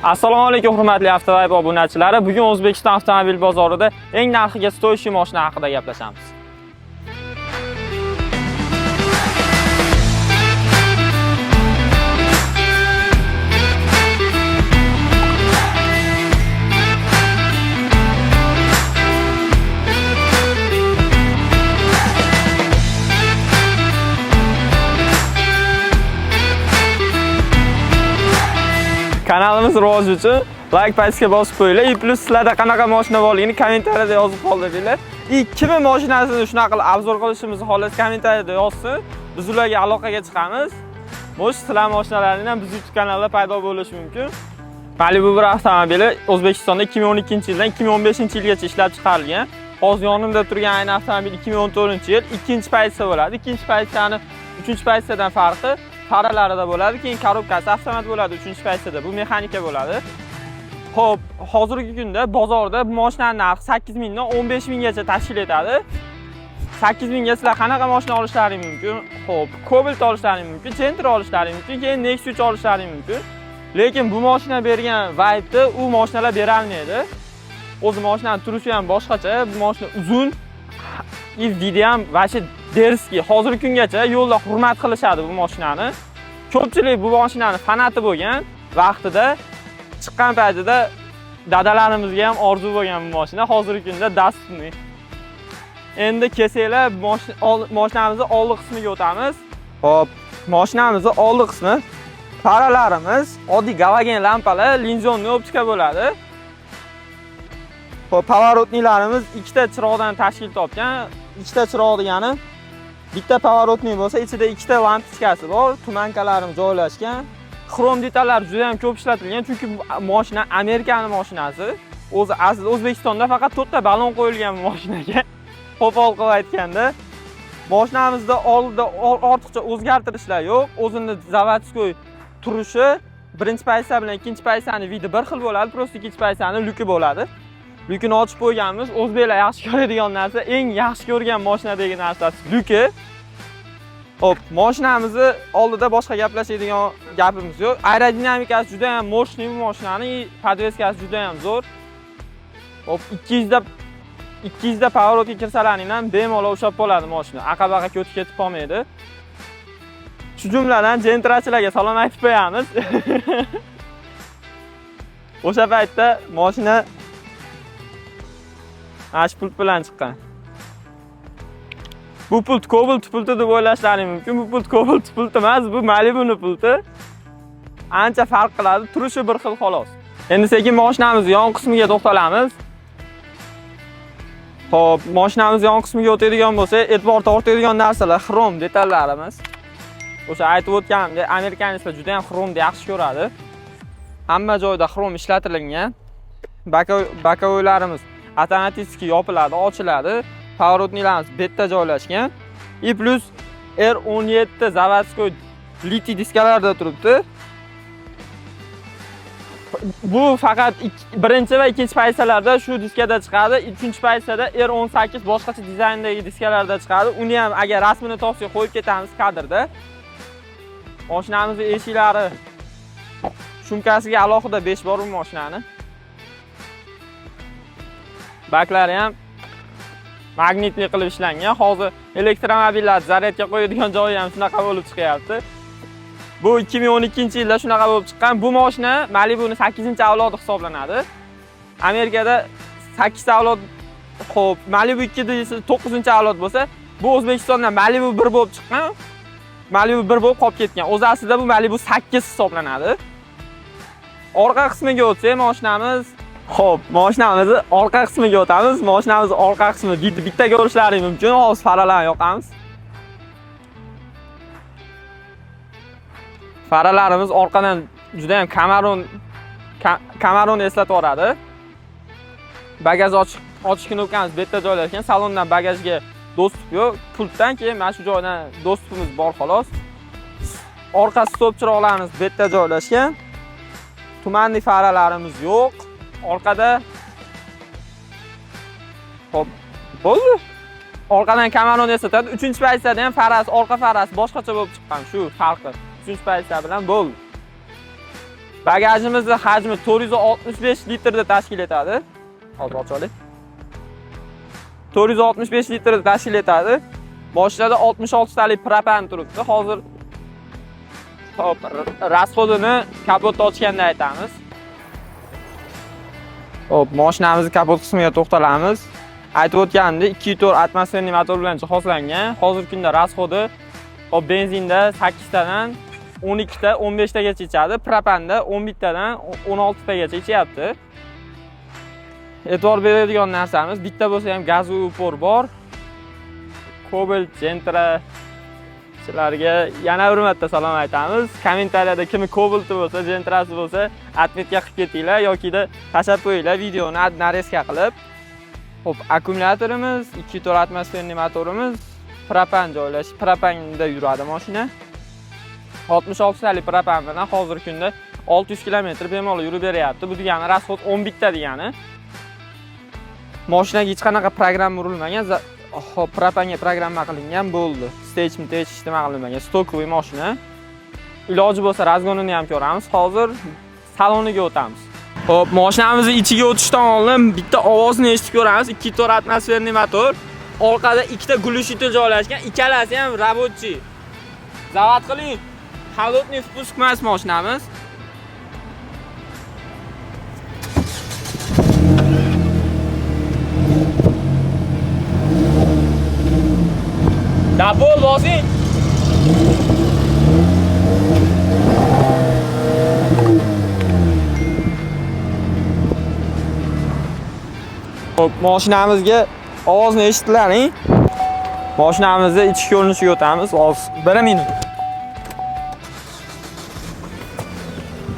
Assalomu alaykum, hurmatli Avtovibe obunachilari. Bugun O'zbekiston avtomobil bozorida eng narxiga стоящий mashina haqida gaplashamiz. Kanalimiz rivoji uchun like, pastga bosib qo'yinglar. И плюс sizlarda qanaqa mashina borligini kommentariyada yozib qoldiringlar. И kimni mashinasini shunaqa qilib обзор qilishimizni xohlasa, kommentariyada yozsin. Biz ularga aloqaga chiqamiz. Может, sizlar mashinalaringdan biz YouTube kanalida paydo bo'lishi mumkin. Malibu 1 avtomobili O'zbekistonda 2012-yildan 2015-yilgacha ishlab chiqarilgan. Hozir yonimda turgan ayni avtomobil 2014-yil, ikkinchi pozitsiya bo'ladi. Ikkinchi pozitsiyani uchinchi pozitsiyadan farqi faralarida bo'ladi, keyin korobkasi avtomat bo'ladi uchinchi pozitsiyada. Bu mexanika bo'ladi. Xo'p, hozirgi kunda bozorda bu mashinaning narxi 8 mingdan 15 minggacha tashkil etadi. 8 mingga sizlar qanaqa mashina olishlaring mumkin? Xo'p, Cobalt olishlaring mumkin, Gentra olishlaring mumkin, keyin Nexia 3 olishlaring mumkin. Lekin bu mashina bergan vibe'ni u mashinalar bera olmaydi. O'zi mashinani turishi ham boshqacha, bu mashina uzun, и вид i ham вообще дерзкий. Hozirgi kungacha yo'lda hurmat qilishadi bu mashinani. Ko'pchilik bu mashinani fanati bo'lgan vaqtida, chiqqan paytida dadalarimizga ham orzu bo'lgan bu mashina hozirgi kunda доступный. Endi kelsanglar, mashinamizni oldi qismiga o'tamiz. Xo'p, mashinamizni oldi qismi, faralarimiz oddiy galogen lampalar, линзованный оптика bo'ladi. Xo'p, поворотник larimiz ikkita chiroqdan tashkil topgan. Ikkita chiroq degani bitta поворотник bo'lsa, ichida ikkita lampochkasi bor, туманка larimiz joylashgan. Xrom detallar juda ham ko'p ishlatilgan, chunki bu mashina Amerikani mashinasi. O'zi aslida O'zbekistonda faqat to'rtta balon qo'yilgan bu mashinaga. Qo'pol qilib aytganda, mashinamizda oldida ortiqcha o'zgartirishlar yo'q. O'zini заводской turishi, birinchi pozitsiya bilan ikkinchi pozitsiyani вид i bir xil bo'ladi, просто ikkinchi pozitsiyani lyuki bo'ladi. Lyukini ochib qo'yganmiz. O'zbeklar yaxshi ko'radigan narsa, eng yaxshi ko'rgan mashinadagi narsasi lyuki. Xo'p, mashinamizni oldida boshqa gaplashadigan gapimiz yo'q. Aerodinamikasi juda ham мощный bu mashinani, подвеска si juda ham zo'r. Xo'p, 200 da 200 da поворот ga kirsalaring ham bemalol ushlab qoladi mashina. Aqabaqa ko'tib ketib qolmaydi. Shu jumladan Gentrachilarga salom aytib qo'yamiz. O'sha paytda mashina mana shu pult bilan chiqqan. Bu pult Cobalt pulti deb o'ylashlaring mumkin. Bu pult Cobalt pulti emas, bu Malibu'ni pulti. Ancha farq qiladi, turishi bir xil xolos. Endi sekin mashinamiz yon qismiga to'xtalamiz. Xo'p, mashinamiz yon qismiga o'tadigan bo'lsak, e'tibor tortadigan narsalar xrom detallarimiz. O'sha aytib o'tganimdek, американец lar juda ham xromni yaxshi ko'radi. Hamma joyda xrom ishlatilgan. Боковой larimiz avtomatik yopiladi, ochiladi. Поворотник larimiz bu yerda joylashgan. И плюс R17 заводской литый diskalarda turibdi. Bu faqat birinchi va ikkinchi pozitsiyalarda shu diskada chiqadi. Uchinchi pozitsiyada R18 boshqacha dizayndagi diskalarda chiqadi. Uni ham agar rasmini topsak, qo'yib ketamiz kadrda. Mashinamizni eshiklari, шумка siga alohida 5 bor bu mashinani. Baklari ham magnitli qilib ishlangan. Hozir elektromobillar zaryadga qo'yadigan joyi ham shunaqa bo'lib chiqyapti. Bu 2012-yilda shunaqa bo'lib chiqqan. Bu mashina Malibu'ni 8-avlodi hisoblanadi. Amerikada 8 avlod, xo'p, Malibu 2 deysiz, 9-avlod bo'lsa, bu O'zbekistonda Malibu 1 bo'lib chiqqan. Malibu 1 bo'lib qolib ketgan. O'zi aslida bu Malibu 8 hisoblanadi. Orqa qismiga o'tsak, mashinamiz. Xo'p, mashinamizni orqa qismiga o'tamiz. Mashinamiz orqa qismi bitta bitta ko'rishlaring mumkin. Hozir faralarni yoqamiz. Faralarimiz orqadan juda ham Camaro'ni eslatib yuboradi. Bagaj ochish knopkamiz bu yerda joylashgan. Salondan bagajga доступ yo'q. Pultdan keyin mana shu joydan доступ imiz bor xolos. Orqa stop chiroqlarimiz bu yerda joylashgan. Tumanli faralarimiz yo'q. Orqada. Xo'p, bo'ldi. Orqadan Camaro'ni eslatadi. Uchinchi pozitsiyada ham farasi, orqa farasi boshqacha bo'lib chiqqan. Shu farqi. Uchinchi pozitsiya bilan bo'ldi. Bagajimizni hajmi 465 litrda tashkil etadi. Hozir ochaylik. 465 litrda tashkil etadi. Mashinada 66 talik propan turibdi. Hozir hop, расход ini kapotni ochganda aytamiz. Hop, mashinamizni kapot qismiga to'xtalamiz. Aytib o'tganimdek, 2.4 атмосферный motor bilan jihozlangan. Hozirgi kunda расход i, hop, benzinda 8 tadan 12 ta, 15 tagacha ichadi. Propanda 11 tadan 16 tagacha ichyapti. E'tibor beradigan narsamiz, bitta bo'lsa ham газовый упор bor. Cobalt Gentra sizlarga yana bir marta salom aytamiz. Kommentariyada kimi Cobalti bo'lsa, Gentrasi bo'lsa, отметка qilib ketinglar yokida tashlab qo'yinglar videoni нарезка qilib. Xo'p, akkumulyatorimiz, 2.4 атмосферный motorimiz, propan joylash, propanda yuradi mashina. 66 talik propan bilan hozirgi kunda 600 km bemalol yurib beryapti. Bu degani расход 11 ta degani. Mashinaga hech qanaqa programma urilmagan. Hop, propanga programma qilingan bo'ldi. Stage hech nima qilinmagan. Стоковый mashina. Iloji bo'lsa разгон ini ham ko'ramiz. Hozir saloniga o'tamiz. Xo'p, mashinamizni ichiga o'tishdan oldin bitta ovozni eshitib ko'ramiz. 2.4 атмосферный motor. Orqada ikkita глушитель joylashgan, ikkalasi ham рабочий. Zavod qiling. Холодный впуск emas mashinamiz. До пол bosing. Xo'p, mashinamizga ovozni eshitdilaring. Mashinamizni ichki ko'rinishiga o'tamiz. Hozir 1 minut.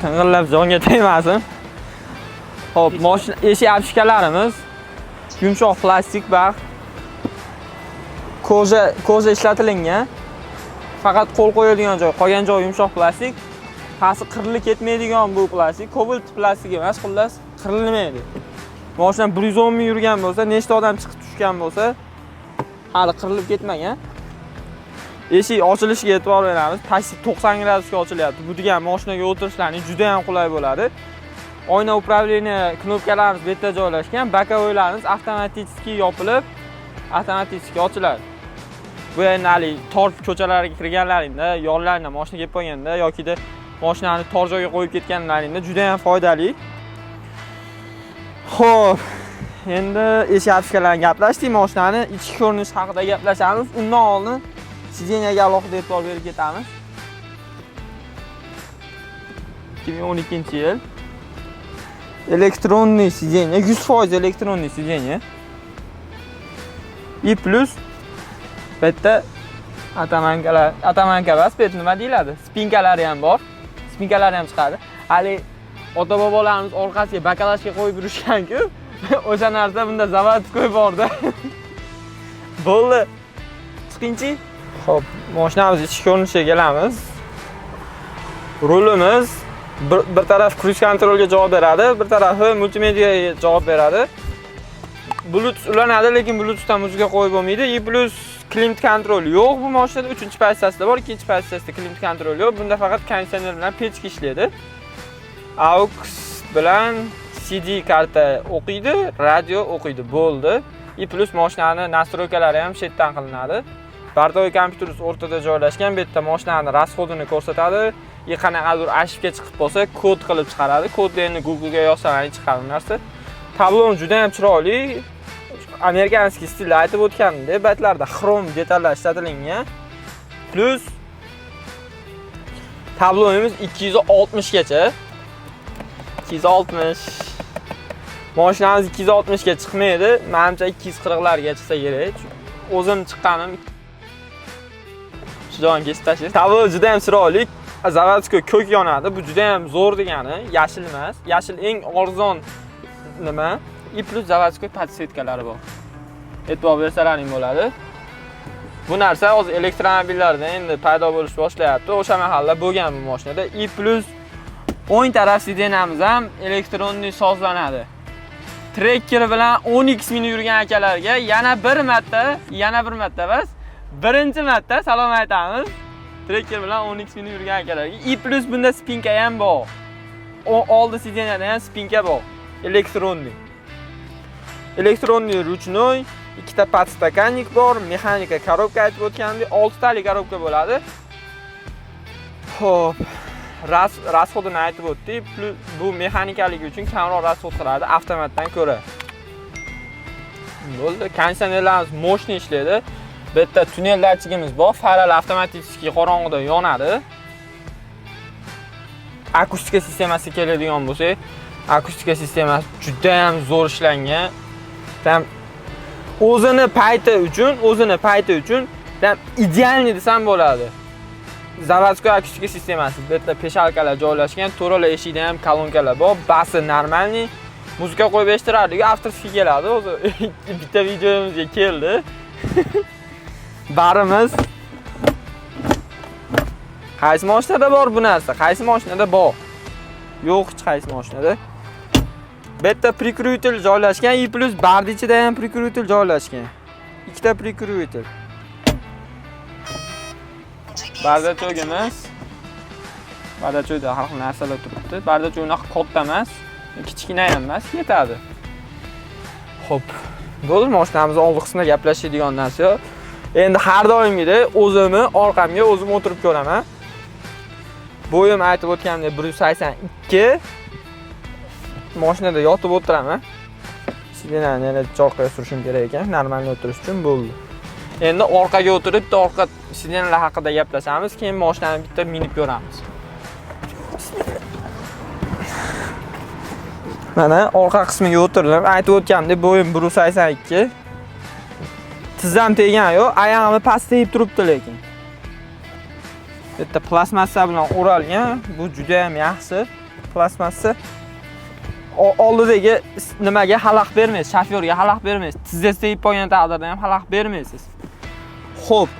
Ting'illab jonga tegmasin. Xo'p, mashina eshik обшивка larimiz yumshoq plastik baxt. Кожа ishlatilingan. Faqat qo'l qo'yadigan joy, qolgan joy yumshoq plastik. Pasti qirilib ketmaydigan bu plastik. Kobalt plastik emas, xullas qirilmaydi. Mashina 110 ming yurgan bo'lsa, nechta odam chiqib tushgan bo'lsa, hali qirilib ketmagan. Eshik ochilishiga e'tibor beramiz. Pasti 90 gradusga ochilyapti. Bu degani mashinaga o'tirishlaring juda ham qulay bo'ladi. Oyna управление knopkalarimiz bu yerda joylashgan. Боковой larimiz avtomatik yopilib, avtomatik ochiladi. Bu endi haligi tor ko'chalarga kirganlaringda, yonlaringda mashina kelib qolganda yokida mashinani tor joyga qo'yib ketganlaringda juda ham foydali. Xo'p, endi eshik обшивка larini gaplashdik, mashinani ichki ko'rinishi haqida gaplashamiz. Undan oldin сиденья ga alohida e'tibor berib ketamiz. 2012-yil. Электронный сиденье, 100% электронный сиденье. И плюс bu yerda оттоманка lar, оттоманка emas, bu yerda nima deyiladi? Спинка lari ham bor. Спинка lari ham chiqadi. Hali ota bobolarimiz orqasiga баклажка qo'yib yurishgan-ku. O'sha narsa bunda заводской borda. Bo'ldi. Chiqingchi. Xo'p, mashinamiz ichki ko'rinishiga kelamiz. Rulimiz bir taraf круиз контроль ga javob beradi, bir tarafi multimediaga javob beradi. Bluetooth ulanadi, lekin Bluetoothdan muzika qo'yib bo'lmaydi. И плюс климат-контроль yo'q bu mashinada. 3-pozitsiyasida bor, ikkinchi pozitsiyasida климат-контроль yo'q. Bunda faqat konditsioner bilan pechka ishlaydi. AUX bilan CD karta o'qiydi, radio o'qiydi, bo'ldi. И плюс mashinani настройка lari ham shu yerdan qilinadi. Бортовой kompyuterimiz o'rtada joylashgan. Bu yerda mashinani расход ini ko'rsatadi. И qanaqadir ошибка chiqib qolsa, kod qilib chiqaradi. Kodni endi Google'ga yozsangiz chiqadi bu narsa. Tablon juda ham chiroyli. Американский stilda aytib o'tganimdek, baytlarda xrom detallar ishlatilingan. Плюс tabloimiz 260 gacha. 260. Mashinamiz 260 ga chiqmaydi. Menimcha 240 larga chiqsa kerak. O'zim chiqqanim shu joyini kesib tashlaysiz. Tablo juda ham chiroyli. Заводской ko'k yonadi. Bu juda ham zo'r degani, yashil emas. Yashil eng arzon nima? И плюс заводской подсветка lari bor. E'tibor bersalaring bo'ladi. Bu narsa hozir elektromobillarda endi paydo bo'lish boshlayapti. O'sha mahalda bo'lgan bu mashinada. И плюс o'ng taraf сиденья miz ham электронный sozlanadi. Tracker bilan 10x ming yurgan akalarga yana bir marta emas, birinchi marta salom aytamiz. Tracker bilan 10x ming yurgan akalarga. И плюс bunda спинка ham bor. Oldi сиденья da ham спинка bor. Электронный. Электронный ручной, ikkita подстаканник bor, mexanika коробка aytib o'tgandek, 6 tali коробка bo'ladi. Xo'p, расход ini aytib o'tdik. Bu mexanikaligi uchun kamroq расход qiladi avtomatdan ko'ra. Bo'ldi. Konditsionerlarimiz мощный ishlaydi. Bu yerda туннель datchigimiz bor. Faralar avtomatik qorong'ida yonadi. Akustika sistemasiga keladigan bo'lsak, akustika sistemasi juda ham zo'r ishlangan. Там o'zini payti uchun там идеальный desam bo'ladi. Заводской akustika sistemasi. Bu yerda пешалка lar joylashgan, to'rala eshikda ham kolonkalar bor. Basi нормальный. Muzika qo'yib eshittirardik, авторский keladi. O'zi bitta videomizga keldi. Barimiz. Qaysi mashinada bor bu narsa? Qaysi mashinada bor? Yo'q, hech qaysi mashinada. Bu yerda прикуриватель joylashgan, и плюс barni ichida ham прикуриватель joylashgan. Ikkita прикуриватель. Бардачок imiz. Бардачок da har xil narsalar turibdi. Бардачок unaqa katta emas, kichkina ham emas, yetadi. Xo'p, bo'ldi, mashinamiz oldi qismida gaplashadigan narsa yo'q. Endi har doimgidek o'zimni orqamga o'zim o'tirib ko'raman. Bo'yim aytib o'tganimdek 182. Mashinada yotib o'tiraman. Сиденья ni yana orqaga surishim kerak ekan, normal o'tirish uchun bo'ldi. Endi orqaga o'tirib, bitta orqa сиденья lar haqida gaplashamiz, keyin mashinani bitta minib ko'ramiz. Mana orqa qismiga o'tirdim. Aytib o'tganimdek, bo'yim 182. Tizzam tegan yo'q, oyog'imni past tegib turibdi lekin. Bu yerda plastmassa bilan o'ralgan, bu juda ham yaxshi plastmassa. Oldidagi nimaga xalaqit bermaysiz, shofyorga xalaqit bermaysiz. Tizzasi tegib qolgan taqdirda ham xalaqit bermaysiz. Xo'p,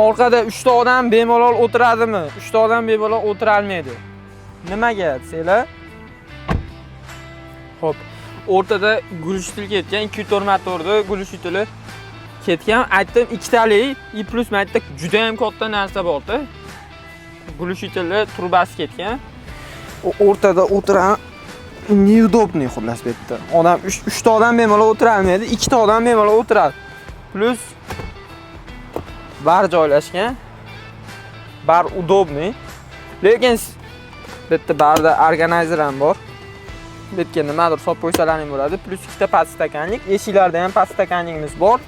orqada 3 ta odam bemalol o'tiradimi? 3 ta odam bemalol o'tira olmaydi. Nimaga desanglar? Xo'p, o'rtada глушитель ketgan, 2.4 motorda глушитель i ketgan. Aytdim, ikkitali и плюс mayda juda ham katta narsa bor-da. Глушитель li trubasi ketgan. O'rtada o'tiran неудобный xullas bu yerda. Odam 3 ta odam bemalol o'tira olmaydi, 2 ta odam bemalol o'tiradi. Плюс bar joylashgan. Bar удобный. Lekin bu yerda barda органайзер ham bor. Bu yerga nimadir solib qo'ysalaring bo'ladi. Плюс ikkita подстаканник, eshiklarda ham подстаканник imiz bor.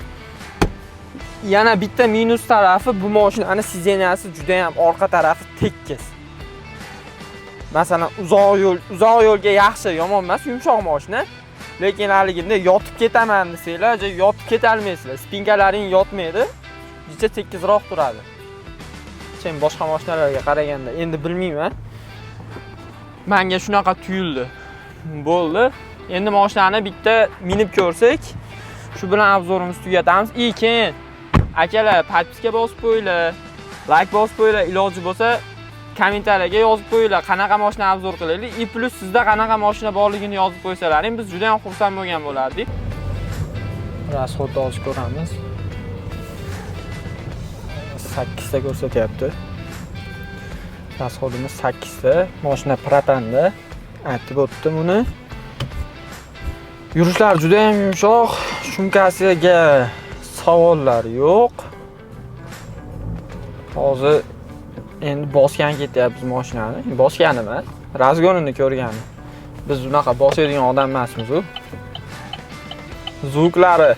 Yana bitta minus tarafi, bu mashinani сиденья si juda ham orqa tarafi tekis. Masalan, uzoq yo'lga yaxshi, yomon emas, yumshoq mashina. Lekin haligida yotib ketaman desanglar, yotib keta olmaysizlar. Спинка laring yotmaydi. Jicha tekizroq turadi. Sen boshqa mashinalarga qaraganda endi bilmayman. Menga shunaqa tuyuldi. Bo'ldi. Endi mashinani bitta minib ko'rsak, shu bilan обзор imizni tugatamiz. И keyin akalar, подписка bosib qo'yinglar, like bosib qo'yinglar, iloji bo'lsa kommentariyaga yozib qo'yinglar, qanaqa mashina обзор qilaylik, и плюс sizda qanaqa mashina borligini yozib qo'ysalaring, biz juda ham xursand bo'lgan bo'lardik. Расход ni hozir ko'ramiz. 8 ta ko'rsatyapti. Расход imiz 8 ta. Mashina propanda. Aytib o'tdim uni. Yurishlar juda ham yumshoq, шумка siga savollar yo'q. Hozir endi bosgan ketyapmiz mashinani. Bosgani emas, разгон ini ko'rgani. Biz unaqa bosadigan odam emasmiz u. Звук lari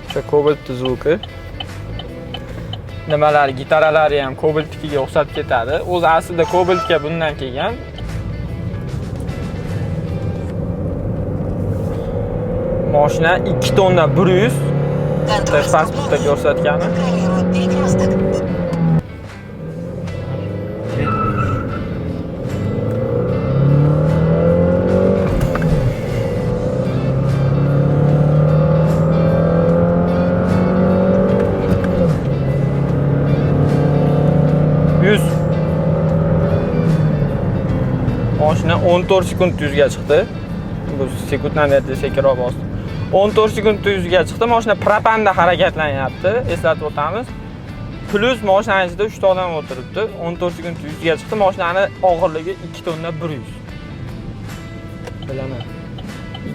o'sha Cobaltni звук i. Nimalar, gitaralari ham Cobaltnikiga o'xshab ketadi. O'zi aslida Cobaltga bundan kelgan. Mashina 2 tonna 100 Контроль pasportda сцепления. Ko'rsatgani. Контролирует перекресток. Yuz. Mashina 14 sekund yuzga chiqdi. Bu sekunddan sekinroq bosdi. 14 sekundda yuzga chiqdi. Mashina propanda harakatlanyapti. Eslatib o'tamiz. Плюс mashinani ichida 3 ta odam o'tiribdi. 14 sekund 100 ga chiqdi. Mashinani og'irligi 2 tonna 100. Bilaman.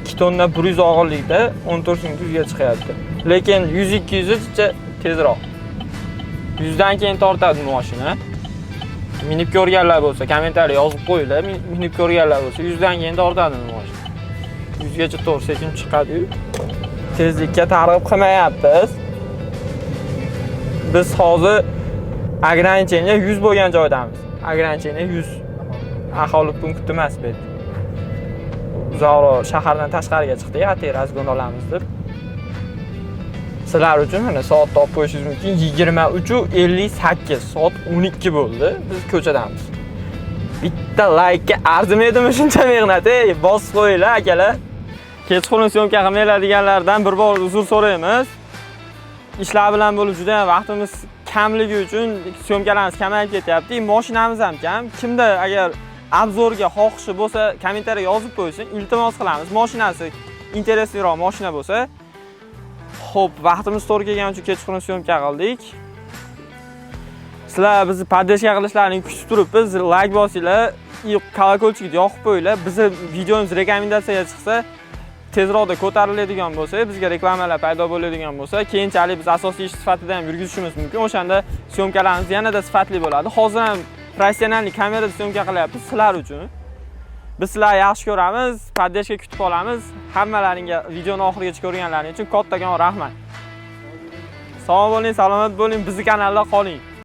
2 tonna 100 og'irlikda 14 sekund 100 ga chiqyapti. Lekin 100 200 cha tezroq. 100 dan keyin tortadi mashina. Minib ko'rganlar bo'lsa, kommentariy yozib qo'yinglar. Minib ko'rganlar bo'lsa, 100 dan keyin tortadi mashina. 100 gacha to'g'ri sekin chiqadi-yu. Tezlikka targ'ib qilmayapmiz. Biz hozir ограничение 100 bo'lgan joydamiz. Ограничение 100. Aholi punkti emas bu yerda. Uzoqroq shahardan tashqariga chiqdik, atay разгон olamiz deb. Sizlar uchun mana soat topib qo'yishingiz mumkin. 23:58, soat 12 bo'ldi. Biz ko'chadamiz. Bitta laykka arzimaydimi shuncha mehnat? Ey, bosib qo'yinglar, akalar. Kechqurun съёмка qilmanglar deganlardan bir bor uzr so'raymiz. Ishlar bilan bo'lib juda ham vaqtimiz kamligi uchun съёмка larimiz kamayib ketyapti. Mashinamiz ham kam. Kimda agar обзор ga xohishi bo'lsa, kommentariy yozib qo'ysin, iltimos qilamiz. Mashinasi интересный roq mashina bo'lsa. Xo'p, vaqtimiz to'g'ri kelgani uchun kechqurun съёмка qildik. Sizlar bizni поддержка qilishlarini kutib turibmiz. Layk bosinglar, колокольчик ni yoqib qo'yinglar. Bizni videomiz rekomendatsiyaga chiqsa, tezroqda ko'tariladigan bo'lsa, bizga reklamalar paydo bo'ladigan bo'lsa, keyinchalik biz asosiy ish sifatida ham yurgizishimiz mumkin. O'shanda съёмка larimiz yanada sifatli bo'ladi. Hozir ham профессиональный kamerada съёмка qilyapmiz sizlar uchun. Biz sizlarni yaxshi ko'ramiz, поддержка kutib qolamiz. Hammalaringga videoni oxirigacha ko'rganlaring uchun kattakon rahmat. Sog' bo'ling, salomat bo'ling, bizni kanalda qoling.